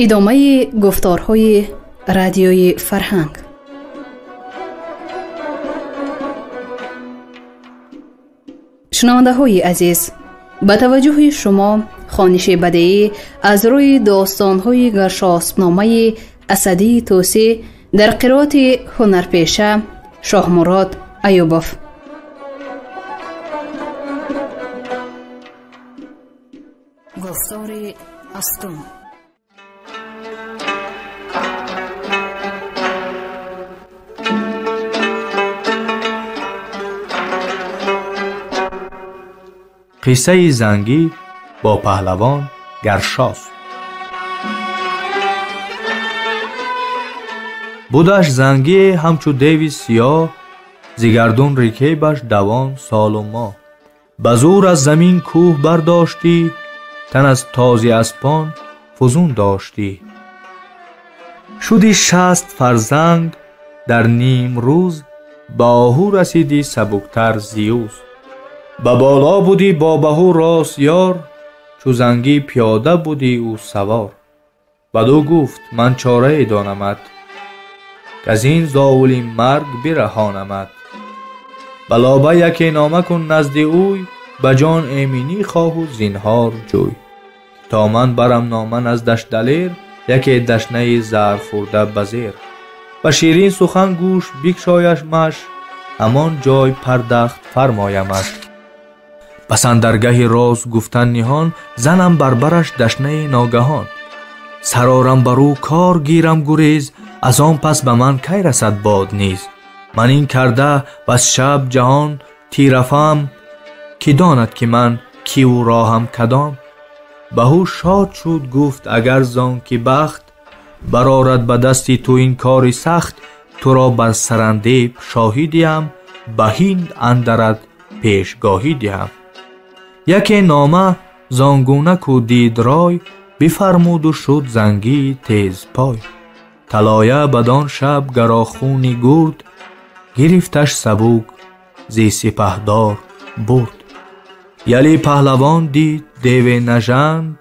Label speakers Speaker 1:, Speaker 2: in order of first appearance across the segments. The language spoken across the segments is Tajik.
Speaker 1: Идомаи гуфторҳои радиои Фарҳанг. Шунавандаҳои азиз, ба таваҷҷӯҳи шумо хониши бадеӣ аз рӯи достонҳои Гаршоспномаи Асадии Тӯсӣ дар қироати ҳунарпеша Шоҳмурод Аюбов. Гуфтори ҳафтум.
Speaker 2: Қиссаи зангӣ бо паҳлавон Гаршосп. Будаш зангие ҳамчу деви сиёҳ, зи гардун рикебаш давон солу моҳ. Ба зур аз замин кӯҳ бардоштӣ, тан аз този аспон фузун доштӣ. Шуди 60 фарзанг дар ним рӯз, ба оҳу расидӣ сабуктар зиюз. Ба боло будӣ бо баҳу рост ёр, чу зангӣ пиёда будӣ ӯ савор. Баду гуфт ман чорае донамад, каз ин зовули марг бираҳонамад. Ба лоба яке нома кун назди ӯй, ба ҷон эминӣ хоҳу зинҳор ҷӯй. То ман барам нома наздаш далер, яке дашнаи зархӯрда ба зер. Ба ширин сухан гӯш бикшояш маш, ҳамон ҷой пардахт фармоямаш. Пас андаргаҳи роз гуфтан ниҳон, занам бар бараш дашнаи ногаҳон. Сарорам бар ӯ кор гирам гурез, аз он пас ба ман кай расад бод низ. Ман ин карда бас шаб ҷаҳон тирафам, ки донад ки ман киву роҳам кадом. Баҳу шод шуд гуфт агар зон ки бахт барорад ба дасти ту ин кори сахт, туро бар сарандеб шоҳӣ диҳам, ба ҳинд андарат пешгоҳӣ диҳам. Яке нома зон гуна ку дид рой, бифармуду шуд зангии тезпой. Талоя бадон шаб гарохуни гурд, гирифташ сабук зи сипаҳдор бурд. Яли паҳлавон дид деве нажанд,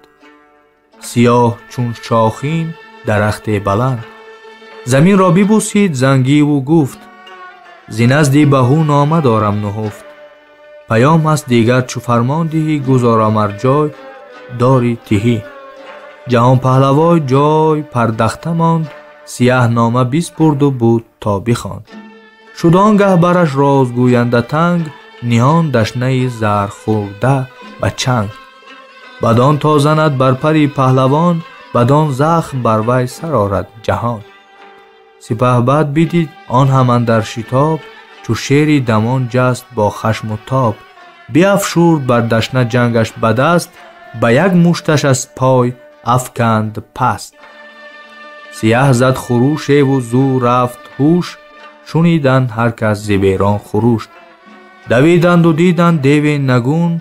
Speaker 2: сиёҳ чун шохин дарахте баланд. Заминро бибӯсид зангиву гуфт, зи назди баҳу нома дорам нуҳуфт. Паём аст дигар чу фармон диҳӣ, гузорам ар ҷой дори тиҳӣ. Ҷаҳонпаҳлавой ҷой пардахта монд, сияҳ нома биспурду буд то бихонд. Шуд он гаҳ бараш розгӯянда танг, ниҳон дашнаи зархӯрда ба чанг. Бадон то занад бар пари паҳлавон, бадон захм бар вай сарорад ҷаҳон. Сипаҳбад бидид он ҳам андар шитоб, чу шери дамон ҷаст бо хашму тоб. Биафшурд бар дашна ҷангаш ба даст, ба як мушташ аз пой афканд паст. Сияҳ зад хурӯшеву зӯ рафт ҳуш, шуниданд ҳар кас зи берон хурӯш. Давиданду диданд деве нагун,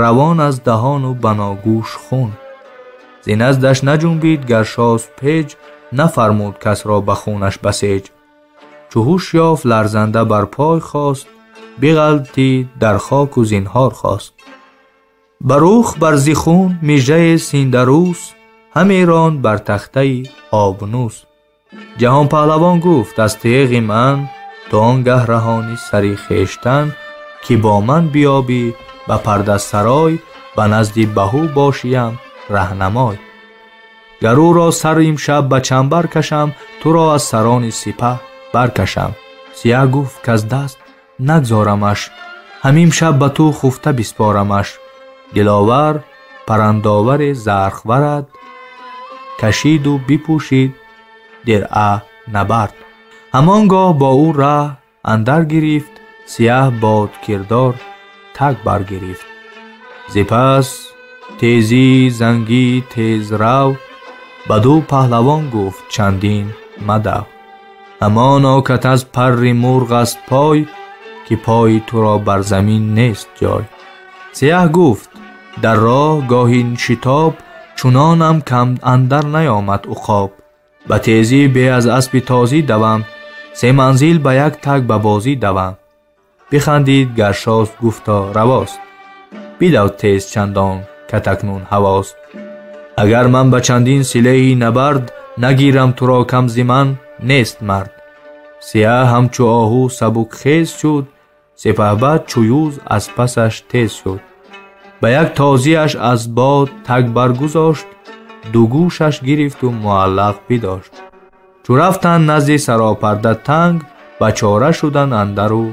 Speaker 2: равон аз даҳону баногӯш хун. Зи наздаш наҷунбид Гаршосп ҳеҷ, нафармуд касро ба хунаш басеҷ. Чу ҳуш ёфт ларзанда бар пой хост, биғалтид дар хоку зинҳор хост. Ба рух бар зи хун мижаи синдарӯс, ҳаме ронд бар тахтаи обнӯс. Ҷаҳонпаҳлавон гуфт аз теғи ман, то он гаҳ раҳонӣ сари хештан, ки бо ман биёбӣ ба пардасарой, ба назди баҳу бошиям раҳнамой. Гар ӯро сар имшаб ба чанбар кашам, туро аз сарони сипаҳ баркашам. Сияҳ гуфт каз даст нагзорамаш, ҳамин шаб ба ту хуфта биспорамаш. Диловар парандоваре зархварад, кашиду бипӯшид диръа набард. Ҳамон гоҳ бо ӯ раҳ андар гирифт, сияҳ бодкирдор таг баргирифт. Зипас тезии зангии тезрав, баду паҳлавон гуфт чандин мадав. Ҳамоно кат аз парри мурғ аст пой, ки пои туро бар замин нест ҷой. Сияҳ гуфт дар роҳ гоҳи шитоб, чунонам кам андар наёмад уқоб. Ба тезӣ бе аз аспи тозӣ давам, се манзил ба як таг ба бозӣ давам. Бихандид Гаршосп гуфто равост, бидав тез чандон кат акнун ҳавост. Агар ман ба чандин силеҳи набард нагирам туро кам зи ман нест мард. Сиёҳ ҳамчу оҳу сабук хез шуд, сипаҳбад чу юз аз пасаш тез шуд. Ба як тозиаш аз бод таг баргузошт, ду гӯшаш гирифту муаллақ бидошт. Чу рафтанд назди саропарда танг, ба чора шуданд андару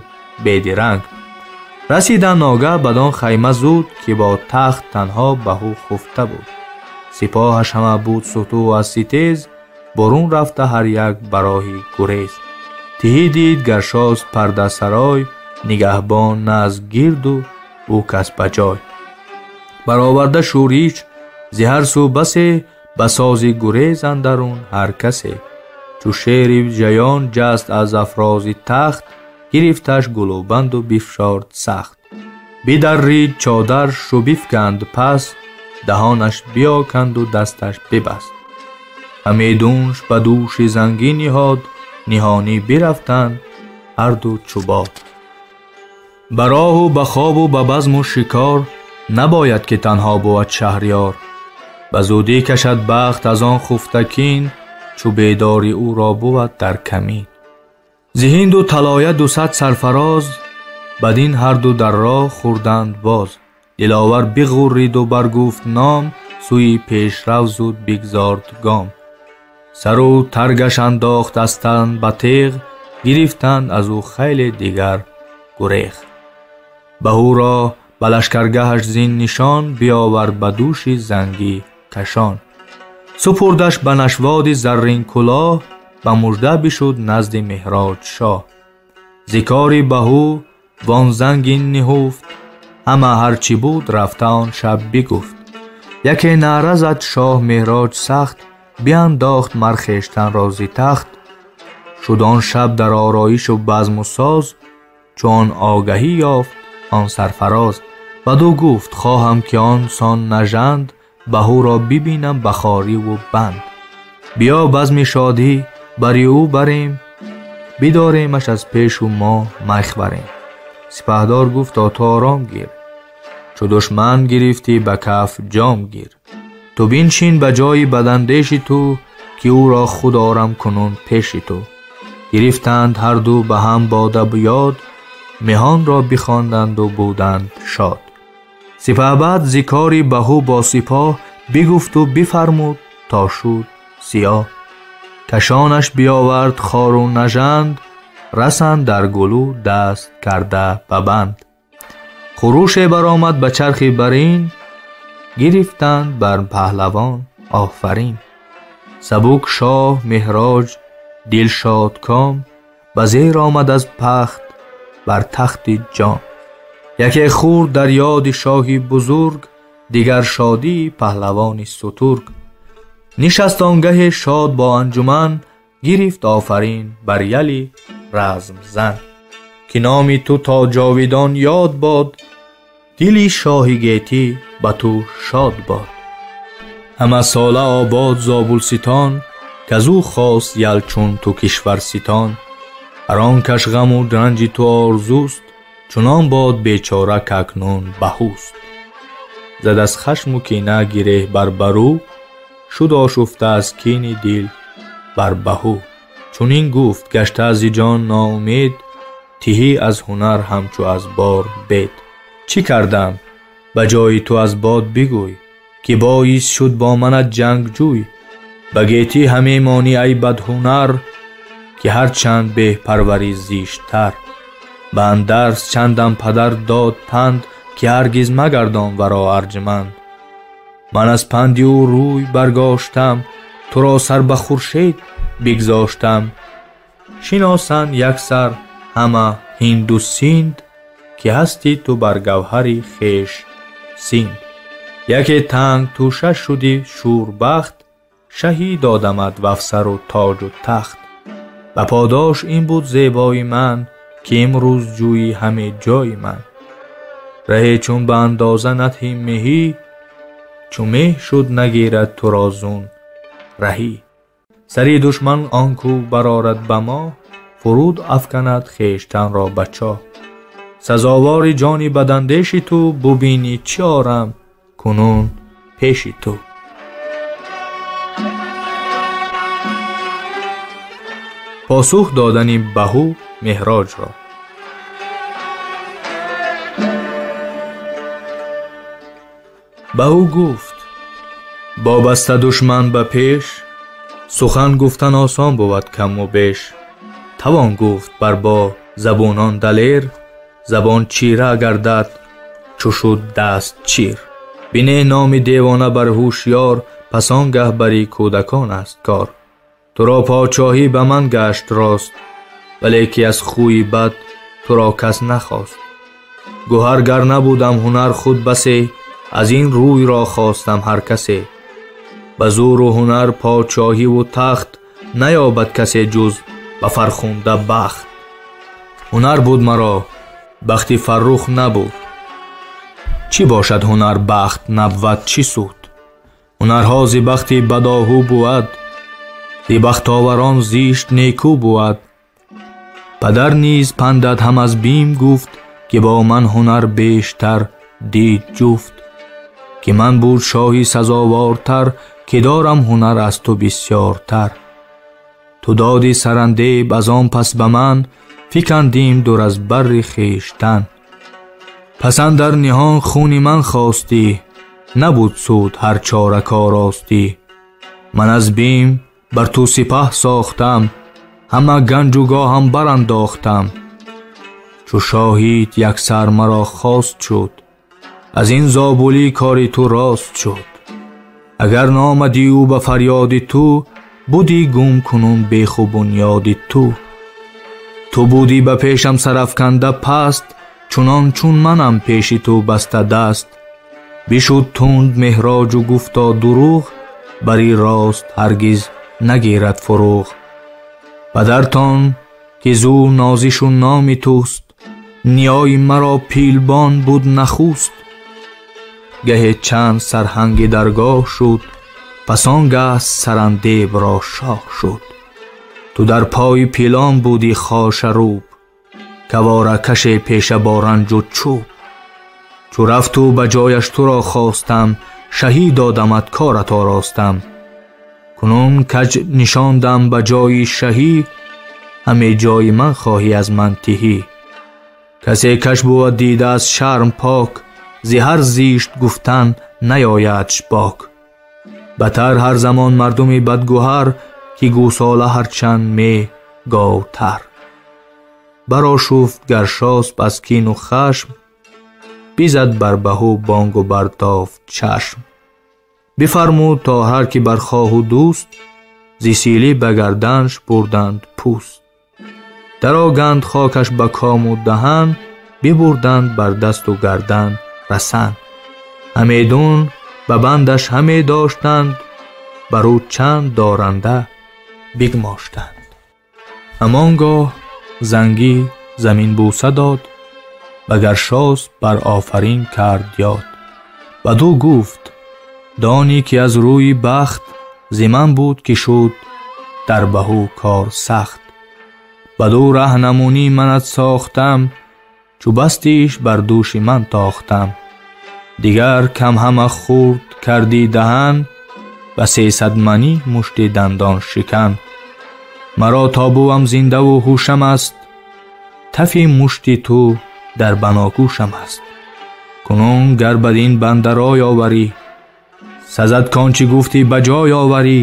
Speaker 2: бедиранг. Расиданд ногаҳ бадон хайма зуд, ки бо тахт танҳо баҳу хуфта буд. Сипоҳаш ҳама буд суту аз ситез, бурун рафта ҳар як ба роҳи гурез. Тиҳӣ дид Гаршосп пардасарой, нигаҳбон на аз гирду ӯ кас ба ҷой. Бароварда шӯриш зи ҳар сӯ басе, ба сози гурез андарун ҳар касе. Чу шери ҷаён ҷаст аз афрози тахт, гирифташ гулӯбанду бифшорд сахт. Бидаррид чодар шу бифканд пас, даҳонаш биёканду дасташ бибаст. Ҳамедунш ба дӯши зангӣ ниҳод, ниҳонӣ бирафтанд ҳарду чу бод. Ба роҳу ба хобу ба базму шикор набояд ки танҳо бувад шаҳриёр. Ба зудӣ кашад бахт аз он хуфтакин, чу бедори ӯро бувад дар камин. Зи ҳинду талоя 200 сарфароз, бадин ҳарду дар роҳ хӯрданд боз. Диловар биғурриду баргуфт ном, сӯи пешрав зуд бигзорд гом. Сару таргаш андохт аз тан ба теғ, гирифтанд аз ӯ хеле дигар гурех. Баҳуро ба лашкаргаҳаш зин нишон, биёвард ба дӯши зангӣ кашон. Супурдаш ба нашводи заррин кулоҳ, ба мужда бишуд назди Меҳроҷ шоҳ. Зи кори баҳу вон зангин ниҳуфт, ҳама ҳарчи буд рафта он шаб бигуфт. Яке наъра зад шоҳ Меҳроҷ сахт, биандохт мар хештанро зи тахт. Шуд он шаб дар ороишу базму соз, чу он огаҳӣ ёфт он сарфароз. Баду гуфт хоҳам ки он сон нажанд, баҳуро бибинам ба хориву банд. Биё базми шодӣ бари ӯ барем, бидоремаш аз пешу мо майхбарем. Сипаҳдор гуфт то ту ором гир, чу душман гирифтӣ ба каф ҷом гир. Ту биншин ба ҷои бадандеши ту, ки ӯро худ орам кунун пеши ту. Гирифтанд ҳарду ба ҳам бода ёд, меҳонро бихонданду буданд шод. Сипаҳбад зи кори баҳу бо сипоҳ бигуфту бифармуд то шуд сиёҳ. Кашонаш биёвард хору нажанд, расанд дар гулӯ даст карда ба банд. Хуруше баромад ба чархи барин, гирифтанд бар паҳлавон офарин. Сабук шоҳ Меҳроҷ дил шодком, ба зер омад аз пахт бар тахти ҷом. Яке хӯрд дар ёди шоҳи бузург, дигар шодии паҳлавони сутург. Нишаст онгаҳе шод бо анҷуман, гирифт офарин бар яли размзан. Ки номи ту то ҷовидон ёд бод, дили шоҳи гетӣ ба ту шод бод. Ҳама сола обод Зобулситон, казӯ хост ял чун ту кишварситон. Ҳар он каш ғаму ранҷи ту орзуст, чунон бод бечора какнун баҳуст. Зад аз хашму кина гиреҳ бар барӯ, шуд ошуфта аз кини дил бар баҳу. Чунин гуфт гашта зи ҷон ноумед, тиҳӣ аз ҳунар ҳамчу аз бор бед. Чӣ кардам? Ба ҷои ту аз бод бигӯй, ки боис шуд бо манат ҷангҷӯй. Ба гетӣ ҳаме монӣ ай бадҳунар, ки ҳарчанд беҳпарварӣ зиштар. Ба андарз чандам падар дод панд, ки ҳаргиз магардон варо арҷманд. Ман аз панди ӯ рӯй баргоштам, туро сар ба хуршед бигзоштам. Шиносанд як сар ҳама ҳинду синд, ки ҳастӣ ту бар гавҳари хеш синд. Яке танг тӯша шуди шӯрбахт, шаҳӣ додамат вафсару тоҷу тахт. Ба подош ин буд зебои ман, ки имрӯз ҷӯйӣ ҳаме ҷои ман. Раҳе чун ба андоза надҳӣ меҳӣ, чу меҳ шуд нагирад туро зун раҳӣ. Сари душман он ку барорад ба мо, фуруд афканад хештанро ба чоҳ. Сазовори ҷони бадандеши ту, бубинӣ чӣ орам кунун пеши ту. Посух додани Баҳу Меҳроҷро. Баҳу гуфт: бо баста душман ба пеш, сухан гуфтан осон бувад каму беш. Тавон гуфт бар бо забонон далер, забон чира гардад чу шуд даст чир. Бине номи девона бар ҳушёр, пас он гаҳ бари кӯдакон аст кор. Туро подшоҳӣ ба ман гашт рост, вале ки аз хӯи бад туро кас нахост. Гӯҳар гар набудам ҳунар худ басе, аз ин рӯй ро хостам ҳар касе. Ба зӯру ҳунар подшоҳиву тахт наёбад касе ҷуз ба фархунда бахт. Ҳунар буд маро, бахти фаррух набуд. Чӣ бошад ҳунар бахт набвад чӣ суд? Ҳунарҳо зи бахти бадоҳу бувад, зи бахтоварон зишт некӯ бувад. Падар низ пандад ҳам аз бим гуфт, ки бо ман ҳунар бештар дид ҷуфт. Ки ман буд шоҳи сазовортар, ки дорам ҳунар аз ту бисёртар. Ту доди сарандеб аз он пас ба ман, фикандим дур аз барри хештан. Пас андар ниҳон хуни ман хостӣ, набуд суд ҳар чора коростӣ. Ман аз бим бар ту сипаҳ сохтам, ҳама ганҷу гоҳам барандохтам. Чу шоҳид яксар маро хост шуд, аз ин зобулӣ кори ту рост шуд. Агар наомадӣ ӯ ба фарёди ту, будӣ гум кунун беху бунёди ту. Ту будӣ ба пешам сарафканда паст, чунон чун манам пеши ту баста даст. Бишуд тунд Меҳроҷу гуфто дурӯғ, бари рост ҳаргиз нагирад фурӯғ. Падартон ки зӯ нозишу номи туст, ниёи маро пилбон буд нахуст. Гаҳе чанд сарҳанги даргоҳ шуд, пас он гаҳ сарандебро шоҳ шуд. Ту дар пои пилон будӣ хошарӯб, каворакаше пеша бо ранҷу чӯб. Чу рафту ба ҷояш туро хостам, шаҳӣ додамат корат оростам. Кунун каҷ нишондам ба ҷои шаҳӣ, ҳаме ҷои ман хоҳӣ аз ман тиҳӣ. Касе каш бувад дида аз шарм пок, зи ҳар зишт гуфтан наёядш бок. Батар ҳар замон мардуми бадгӯҳар, ки гӯсола ҳарчанд ме говтар. Барошуфт Гаршосп аз кину хашм, бизад бар Баҳу бонгу бартофт чашм. Бифармуд то ҳар ки бар хоҳу дӯст, зи силӣ ба гарданш бурданд пӯст. Дароганд хокаш ба кому даҳан, бибурданд бар дасту гардан расан. Ҳамедун ба бандаш ҳаме доштанд, бар ӯ чанд доранда бигмоштанд. Ҳамон гоҳ зангӣ замин бӯса дод, ба Гаршосп бар офарин кард ёд. Баду гуфт: донӣ ки аз рӯи бахт, зи ман буд ки шуд дар Баҳу кор сахт. Баду раҳнамунӣ манат сохтам, чу бастиш бар дӯши ман тохтам. Дигар кам ҳама хурд кардӣ даҳан, ба 300 манӣ мушти дандон шикан. Маро то бувам зиндаву ҳушам аст, тафи мушти ту дар баногӯшам аст. Кунун гар бадин банда рой оварӣ, сазад кон чӣ гуфтӣ ба ҷой оварӣ.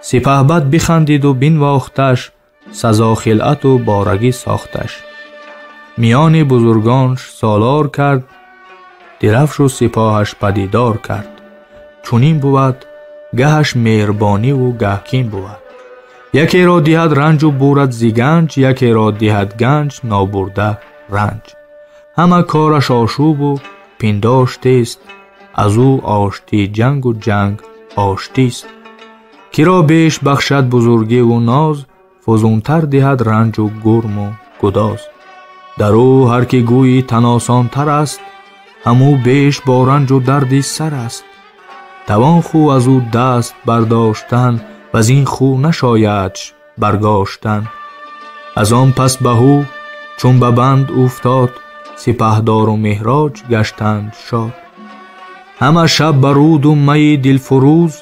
Speaker 2: Сипаҳбад бихандиду бинвохташ, сазо хилъату борагӣ сохташ. Миёни бузургонш солор кард, дирафшу сипоҳаш падидор кард. Чунин бувад гаҳаш меҳрбониву гаҳ кин бувад. Якеро диҳад ранҷу бурад зи ганҷ, якеро диҳад ганҷ нобурда ранҷ. Ҳама кораш ошӯбу пиндоштест, аз ӯ оштӣ ҷангу ҷанг оштист. Киро беш бахшад бузургиву ноз, фузунтар диҳад ранҷу гурму гудоз. Дар ӯ ҳар ки гӯйи таносонтар аст, ҳамӯ беш бо ранҷу дарди сар аст. Тавон хӯ аз ӯ даст бардоштан, ваз ин хӯ нашоядш баргоштан. Аз он пас Баҳу чун ба банд уфтод, сипаҳдору Меҳроҷ гаштанд шод. Ҳама шаб ба руду майи дилфурӯз,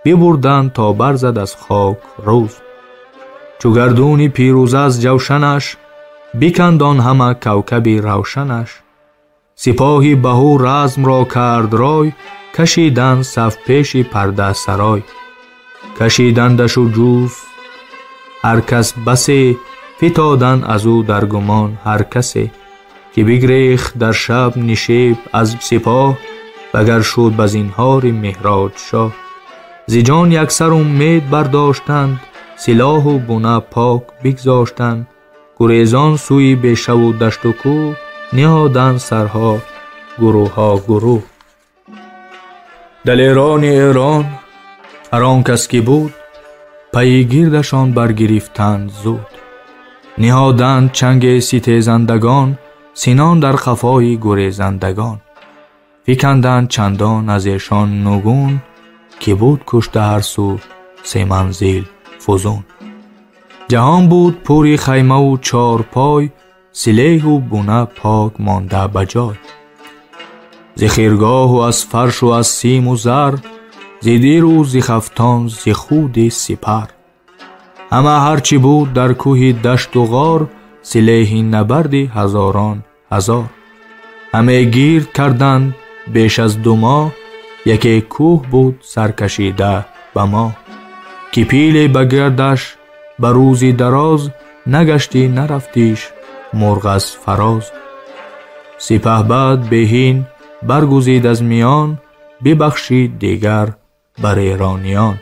Speaker 2: бибурданд то барзад аз хок рӯз. Чу гардуни пирӯза аз ҷавшанаш, биканд он ҳама кавкаби равшанаш. Сипоҳи баҳу размро кард рой, кашиданд саф пеши пардасарой. Кашидандашу ҷуз ҳар кас басе, фитоданд аз ӯ дар гумон ҳар касе. Ки бигрехт дар шаб нишеб аз сипоҳ, вагар шуд ба зинҳори Меҳроҷ шоҳ. Зи ҷон яксар умед бардоштанд, силоҳу буна пок бигзоштанд. Гурезон сӯи бешаву дашту кӯҳ, ниҳоданд сарҳо гурӯҳҳо гурӯҳ. Далерони Эрон ҳар он кас ки буд, пайи гирдашон баргирифтанд зуд. Ниҳоданд чанги ситезандагон, синон дар қафои гурезандагон. Фиканданд чандон аз эшон нугун, ки буд кушта ҳар сӯ се манзил фузун. Ҷаҳон буд пури хаймаву чорпой, силеҳу буна пок монда ба ҷой. Зи хиргоҳу аз фаршу аз симу зар, зи диру зи хафтон зи худи сипар. Ҳама ҳарчи буд дар кӯҳи дашту ғор, силеҳи набарди ҳазорон ҳазор. Ҳаме гирд карданд беш аз 2 моҳ, яке кӯҳ буд саркашида ба моҳ. Ки пиле ба гирдаш ба рӯзи дароз, нагаштӣ нарафтиш мурғ аз фароз. Сипаҳбад беҳин баргузид аз миён, бибахшид дигар бар эрониён.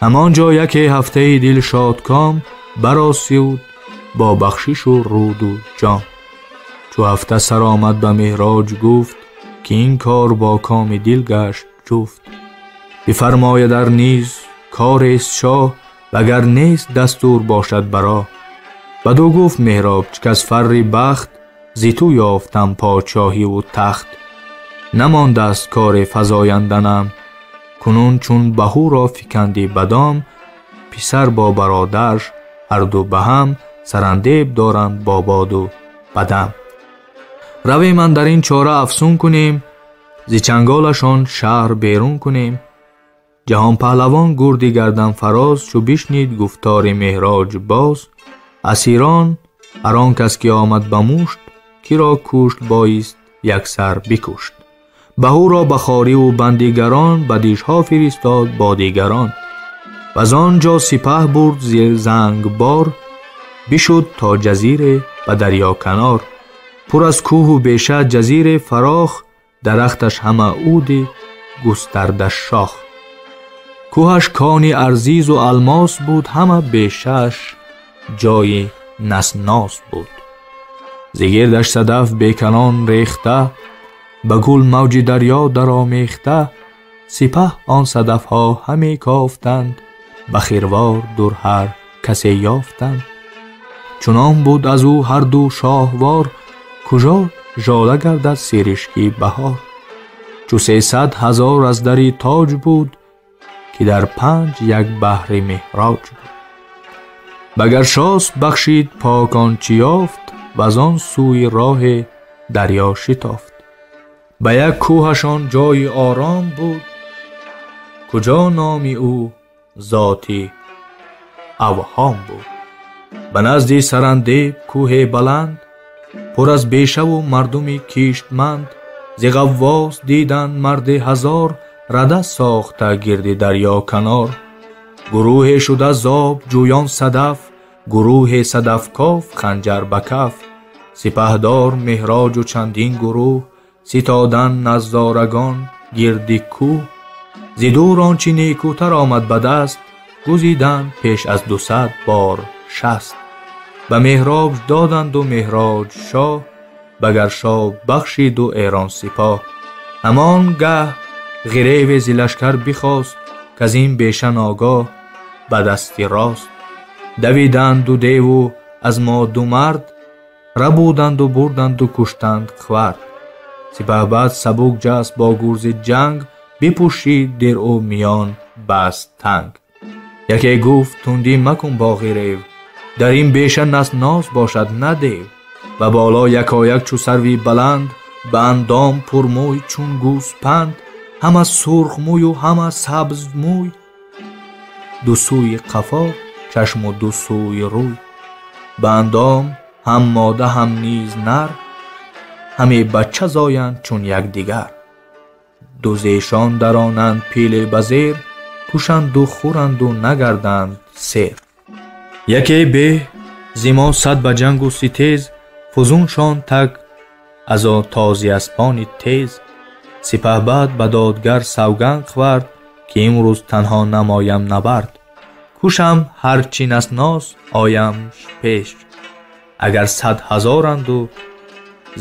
Speaker 2: Ҳамон ҷо яке ҳафтаи дил шодком, баросуд бо бахшишу руду ҷом. Чу ҳафта сар омад ба Меҳроҷ гуфт, ки ин кор бо коми дил гашт ҷуфт. Бифармояд ар низ корест шоҳ, вагар нест дастур бошад баро. Баду гуфт Меҳроб, каз фарри бахт, зи ту ёфтам подшоҳиву тахт. Намондаст кори фазоянданам, кунун чун баҳуро фиканди бадом, писар бо бародарш ҳарду ба ҳам, сарандеб доранд бо боду бадам. Равем андар ин чора афсун кунем, зи чанголашон шаҳр берун кунем. Ҷаҳонпаҳлавон гурди гарданфароз, чу бишнид гуфтори Меҳроҷ боз, асирон ҳар он кас ки омад ба мушт, киро кушт боист яксар бикушт. Баҳуро ба хориву бандигарон, ба дишҳо фиристод бо дигарон. Ваз он ҷо сипаҳ бурд зир зангбор, бишуд то ҷазире ба дарё канор. Пур аз кӯҳу беша ҷазире фарох, дарахташ ҳама уди густарда шох. Кӯҳаш кони арзизу алмос буд, ҳама бешааш ҷои наснос буд. Зи гирдаш садаф беканон рехта, ба гул мавҷи дарё даромехта. Сипаҳ он садафҳо ҳаме кофтанд, ба хирвор дур ҳар касе ёфтанд. Чунон буд аз ӯ ҳарду шоҳвор, куҷо жола гардад сиришки баҳор. Чу 300 ҳазор аз дари тоҷ буд, ки дар 5 як баҳри Меҳроҷ буд. Ба Гаршосп бахшид пок он чӣ ёфт, ваз он сӯи роҳи дарё шитофт. Ба як кӯҳашон ҷои ором буд, куҷо номи ӯ зоти авҳом буд. Ба назди сарандеб кӯҳе баланд, пур аз бешаву мардуми киштманд. Зи ғаввос диданд марди ҳазор, рада сохта гирди дарё канор. Гурӯҳе шуда зоб ҷӯён садаф, гурӯҳе садафкоф ханҷар ба каф. Сипаҳдор Меҳроҷу чандин гурӯҳ, ситоданд назорагон гирди кӯҳ. Зи дур он чи некӯтар омад ба даст, гузиданд пеш аз 200 бор 60. Ба Меҳроб доданду Меҳроҷ шоҳ, ба Гаршоб бахшиду Эрон сипоҳ. Ҳамон гаҳ ғиреве зи лашкар бихост, каз ин беша ногоҳ ба дасти рост. Давиданд ду деву аз мо ду мард, рабуданду бурданду куштанд хвард. Сипаҳбад сабук ҷаст бо гурзи ҷанг, бипӯшид диръу миён баст танг. Яке гуфт тундӣ макун бо ғирев, дар ин беша наснос бошад на дев. Ба боло якояк чу сарви баланд, ба андом пурмӯй чун гӯспанд, ҳама сурхмӯю ҳама сабзмӯй, ду сӯи қафо чашму ду сӯи рӯй. Ба андом ҳам мода ҳам низ нар, ҳаме бача зоянд чун якдигар. Ду зешон даронанд пиле ба зер, кушанду хӯранду нагарданд сер. Яке беҳ зи мо сад ба ҷангу ситез, фузуншон таг азо този аспони тез. Сипаҳбад ба додгар савганд хӯрд, ки имрӯз танҳо намоям набард. Кушам ҳар чи наснос оямш пеш, агар 100 ҳазоранду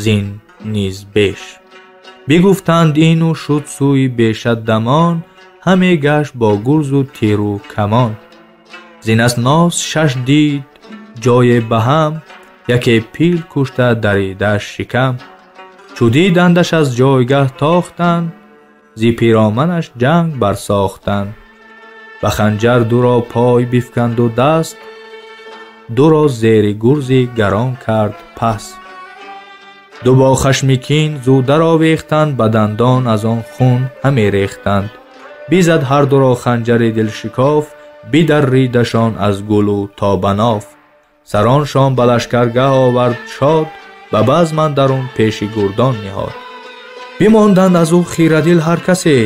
Speaker 2: зин низ беш. Бигуфтанд ину шуд сӯи беша дамон, ҳаме гашт бо гурзу тиру камон. Зи наснос шаш дид ҷое ба ҳам, яке пил кушта дарида шикам. Чу дидандаш аз ҷойгаҳ тохтанд, зи пироманаш ҷанг барсохтанд. Ба ханҷар дуро пой бифканду даст, дуро зери гурзи гарон кард пас. Ду бо хашми кин зу даровехтанд, ба дандон аз он хун ҳаме рехтанд. Бизад ҳар дуро ханҷари дилшикоф, бидарридашон аз гулу то ба ноф. Сароншон ба лашкаргаҳ овард шод, ба базм андарун пеши гурдон ниҳод. Бимонданд аз ӯ хирадил ҳар касе,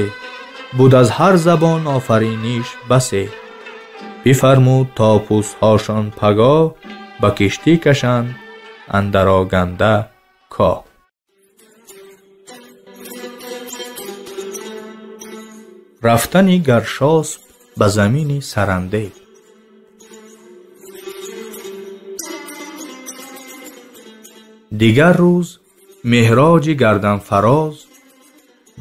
Speaker 2: буд аз ҳар забон офариниш басе. Бифармуд то пӯстҳошон пагоҳ, ба киштӣ кашанд андар оганда коҳ. Рафтани Гаршосп ба замини Сарандеб. Дигар рӯз Меҳроҷи гарданфароз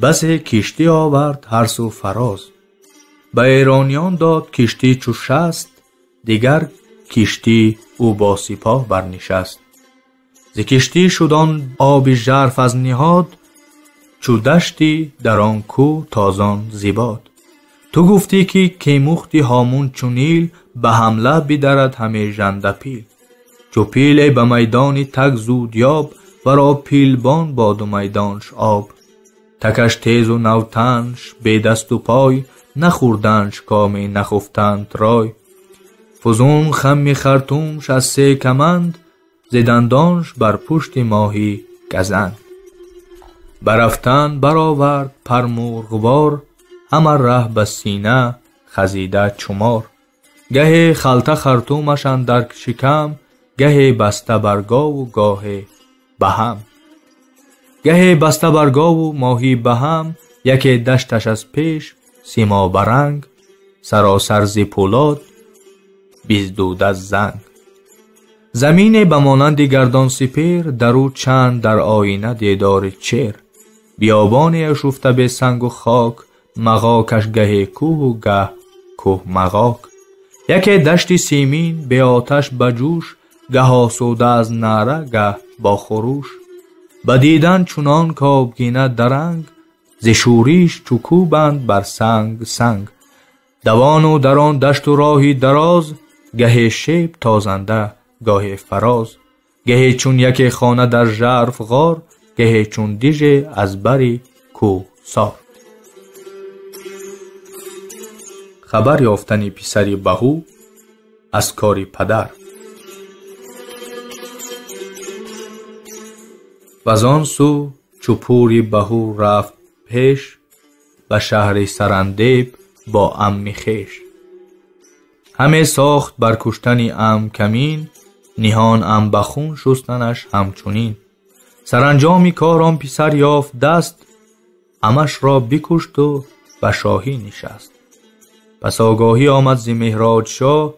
Speaker 2: басе киштӣ овард ҳар сӯ фароз. Ба эрониён дод киштӣ чу 60, дигар киштӣ ӯ бо сипоҳ барнишаст. Зи киштӣ шуд он оби жарф аз ниҳод, чу дашти дар он кӯ тозон зибод. Ту гуфтӣ ки кемухти ҳомун чу Нил, ба ҳамла бидарад ҳаме жанда пил. Чу пиле ба майдони таг зуд ёб, варо пилбон боду майдонш об. Такаш тезу навтанш бедасту пой, нахӯрданш коме нахуфтанд рой. Фузун хамми хартумш аз се каманд, зи дандонш бар пушти моҳи газанд. Ба рафтан баровард пармурғвор, ҳама раҳ ба сина хазида чумор. Гаҳе халта хартумаш андар шикам, гаҳе баста бар гову гоҳе ба ҳам. Гаҳе баста бар гову моҳӣ ба ҳам, яке дашташ аз пеш симобаранг, саросар зи пӯлод биздуда занг. Замине ба монанди гардон сипер, дар ӯ чанд дар оина дидори чер. Биёбоне ашуфта бе сангу хок, мағокаш гаҳе кӯҳу гаҳ кӯҳ мағок. Яке дашти симин беоташ ба ҷӯш, гаҳ осуда аз наъра гаҳ бо хурӯш. Ба дидан чунон кобгина даранг, зи шӯриш чу кӯбанд бар санг санг. Давону дар он дашту роҳи дароз, гаҳе шеб тозанда гоҳе фароз. Гаҳе чун яке хона дар жарф ғор, гаҳе чун диже аз бари кӯҳсор. Хабар ёфтани писари Баҳу аз кори падар. Ваз он сӯ чу пури Баҳу рафт пеш, ба шаҳри Сарандеб бо амми хеш. Ҳаме сохт бар куштани ам камин, ниҳон ам ба хун шустанаш ҳамчунин. Саранҷоми кор он писар ёфт даст, амашро бикушту ба шоҳӣ нишаст. Пас огоҳӣ омад зи Меҳроҷшоҳ,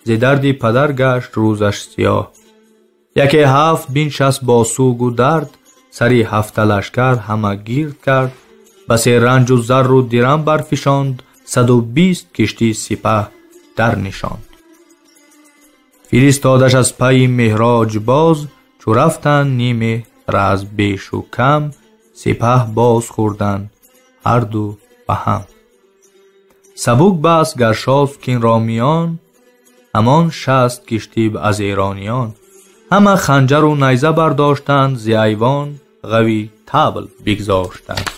Speaker 2: зи дарди падар гашт рӯзаш сиёҳ. Яке ҳафт биншаст бо сӯгу дард, сари ҳафта лашкар ҳама гирд кард. Басе ранҷу зарру дирам барфишонд, 120 киштӣ сипаҳ дар нишонд. Фиристодаш аз пайи Меҳроҷ боз, чу рафтанд ниме раз бешу кам, сипаҳ боз хӯрданд ҳарду ба ҳам. Сабук баст Гаршосп кин ро миён, ҳамон 60 киштӣ аз эрониён. Ҳама ханҷару найза бардоштанд, зи айвон ғави табл бигзоштанд.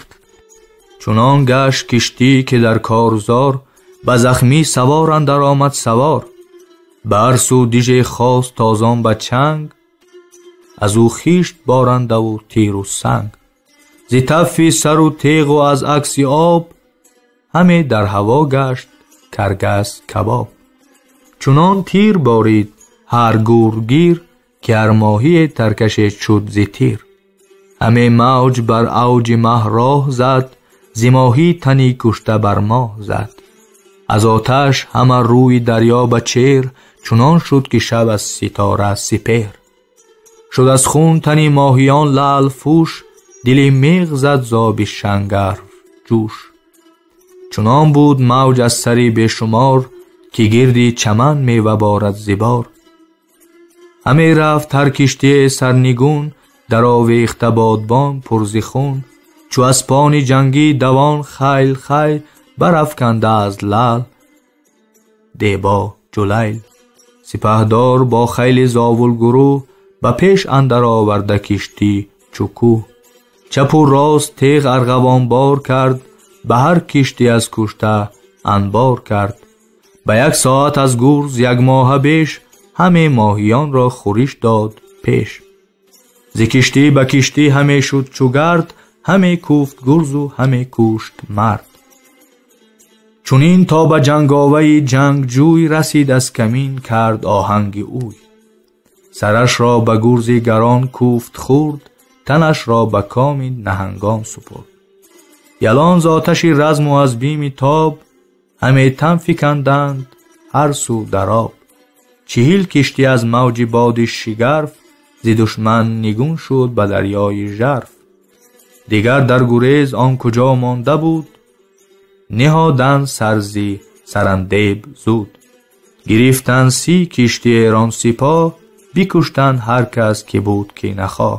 Speaker 2: Чунон гашт киштӣ ки дар корзор, ба захмӣ савор андар омад савор. Ба ҳар сӯ диже хост тозон ба чанг, аз ӯ хишт борандаву тиру санг. Зи таффи сару теғу аз акси об, ҳаме дар ҳаво гашт каргас кабоб. Чунон тир борид ҳар гургир, ки ҳар моҳие таркаше шуд зи тир. Ҳаме мавҷ бар авҷи маҳ роҳ зад, зи моҳӣ тани кушта бар моҳ зад. Аз оташ ҳама рӯи дарё ба чер, чунон шуд ки шаб аз ситора сипеҳр. Шуд аз хун тани моҳиён лаълфӯш, дили меғ зад зоби шангарф ҷӯш. Чунон буд мавҷ аз сари бешумор, ки гирди чаман мева борад зибор. Ҳаме рафт ҳар киштие сарнигун, даровехта бодбон пур зи хун. Чу аспони ҷангӣ давон хайл хайл, барафканда аз лаъл дебо ҷулайл. Сипаҳдор бо хайли зовулгурӯҳ, ба пеш андар оварда киштӣ чу кӯҳ. Чапу рост теғ арғавонбор кард, ба ҳар киштӣ аз кушта анбор кард. Ба як соат аз гурз як моҳа беш, ҳаме моҳиёнро хӯриш дод пеш. Зи киштӣ ба киштӣ ҳаме шуд чу гард, ҳаме кӯфт гурзу ҳаме кушт мард. Чунин то ба ҷанговаи ҷангҷӯй расид, аз камин кард оҳанги ӯй. Сарашро ба гурзи гарон кӯфт хӯрд, танашро ба коми наҳангон супурд. Ялон з оташи разму аз бими тоб, ҳаме тан фиканданд ҳар сӯ дар об. 40 киштӣ аз мавҷи боди шигарф, зи душман нигун шуд ба дарёи жарф. Дигар дар гурез он куҷо монда буд, ниҳоданд сар зи сарандеб зуд. Гирифтанд 30 кишти эрон сипоҳ, бикуштанд ҳар кас ки буд ки нахоҳ.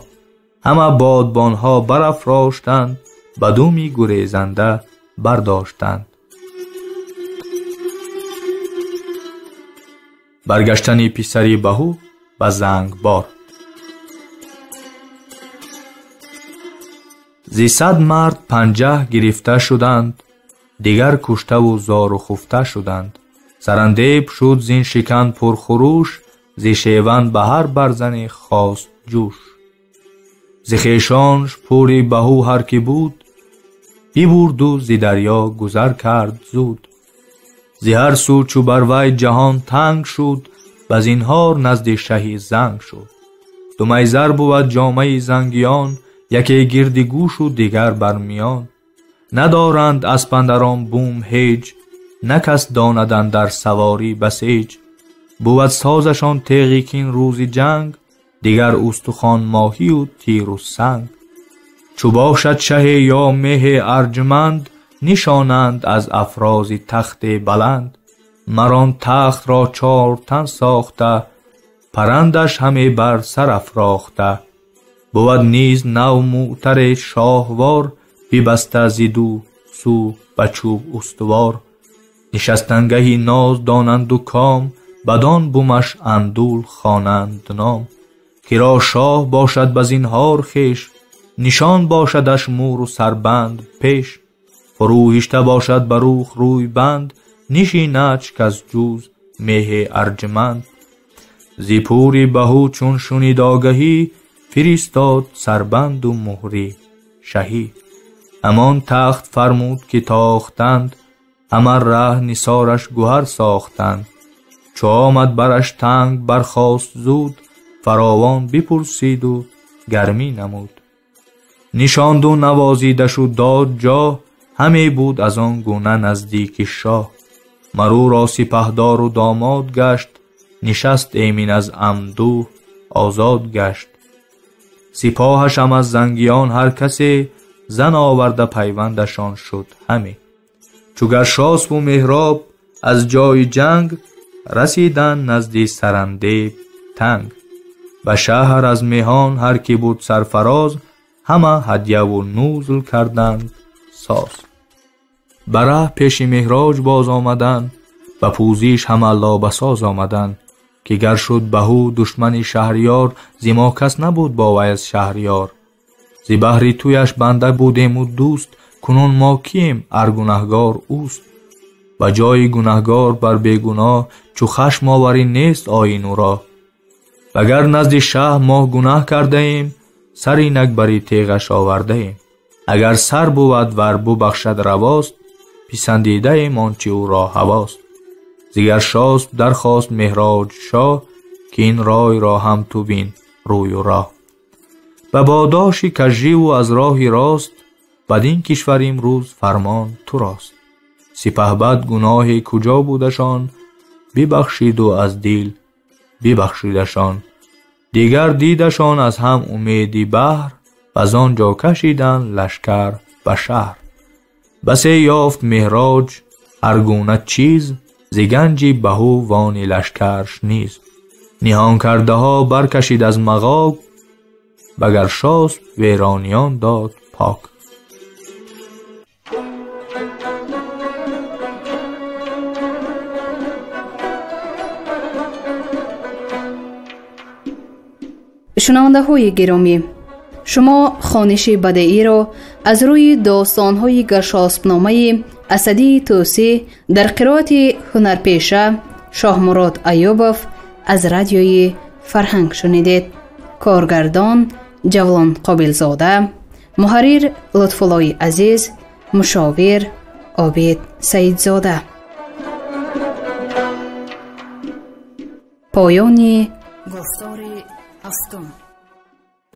Speaker 2: Ҳама бодбонҳо барафроштанд, ба думи гурезанда бардоштанд. Баргаштани писари Баҳу ба Зангбор. Зи 100 мард 50 гирифта шуданд, дигар куштаву зору хуфта шуданд. Сарандеб шуд зин шикан пурхурӯш, зи шеван ба ҳар барзане хост ҷӯш. Зи хешонш пури Баҳу ҳар ки буд, бибурду зи дарё гузар кард зуд. Зи ҳар сӯ чу бар вай ҷаҳон танг шуд, ба зинҳор назди шаҳи занг шуд. Ду майзар бувад ҷомаи зангиён, яке гирди гӯшу дигар бар миён. Надоранд аспандарон бум ҳеҷ, на кас донад андар саворӣ басеҷ. Бувад созашон теғи кин рӯзи ҷанг, дигар устухон моҳию тиру санг. Чу бошад шаҳе ё меҳе арҷуманд, нишонанд аз афрози тахте баланд. Мар он тахтро 4 тан сохта, парандаш ҳаме бар сар афрохта. Бувад низ нав мӯътаре шоҳвор, бибаста зи ду сӯ ба чӯб устувор. Нишастангаҳи ноз донанду ком, бадон бумаш андул хонанд ном. Киро шоҳ бошад ба зинҳор хеш, нишон бошадаш мӯру сарбанд пеш. Фурӯҳишта бошад ба рух рӯй банд, нишинадш кас ҷуз меҳе арҷуманд. Зи пури Баҳу чун шунид огаҳӣ, фиристод сарбанду муҳри шаҳӣ. Ҳамон тахт фармуд ки тохтанд, ҳама раҳ нисораш гуҳар сохтанд. Чу омад бараш танг бархост зуд, фаровон бипурсиду гармӣ намуд. Нишонду навозидашу дод ҷоҳ, ҳаме буд аз он гуна наздики шоҳ. Мар ӯро сипаҳдору домод гашт, нишаст эмин аз амдӯҳ озод гашт. Сипоҳашам аз зангиён ҳар касе, зан оварда пайвандашон шуд ҳаме. Чу Гаршосбу Меҳроб аз ҷои ҷанг, расиданд назди сарандеб танг. Ба шаҳр аз меҳон ҳар ки буд сарфароз, ҳама ҳадяву нузл карданд соз. Ба раҳ пеши Меҳроҷ боз омаданд, ба пӯзиш ҳама лобасоз омаданд. Ки гар шуд Баҳу душмани шаҳриёр, зи мо кас набуд бо вай аз шаҳриёр. Зи баҳри туяш банда будему дӯст, кунун мо кием ар гунаҳгор ӯст. Ба ҷои гунаҳгор бар бегуноҳ, Чу хашм оварӣ нест оин ӯро. Вагар назди шаҳ мо гунаҳ кардаем, сари нагбари теғаш овардаем. Агар сар бувад вар бубахшад равост, писандидаем он чи ӯро ҳавост. Зи Гаршосп дархост Меҳроҷ шоҳ, ки ин рой ро ҳам ту бин рӯю роҳ. Ба бодоши кажживу аз роҳи рост, бадин кишвар имрӯз фармон турост. Сипаҳбад гуноҳе куҷо будашон, бибахшиду аз дил бибахшидашон. Дигар дидашон аз ҳам умеди баҳр, ваз он ҷо кашиданд лашкар ба шаҳр. Басе ёфт Меҳроҷ ҳар гуна чиз, зи ганҷи баҳу вони лашкарш низ. Ниҳон кардаҳо баркашид аз мағоб, ба Гаршосп верониён дод пок.
Speaker 1: Шунавандаҳои гиромӣ, шумо хониши бадеиро аз рӯи достонҳои Гаршоспномаи Асадии Тӯсӣ дар қироати ҳунарпеша Шоҳмурод Аюбов аз радиои Фарҳанг шунидед. Коргардон Ҷавлон Қобилзода, муҳаррир Лутфуллои Азиз, мушовир Обид Саидзода. Поёни гуфтори ҳафтум.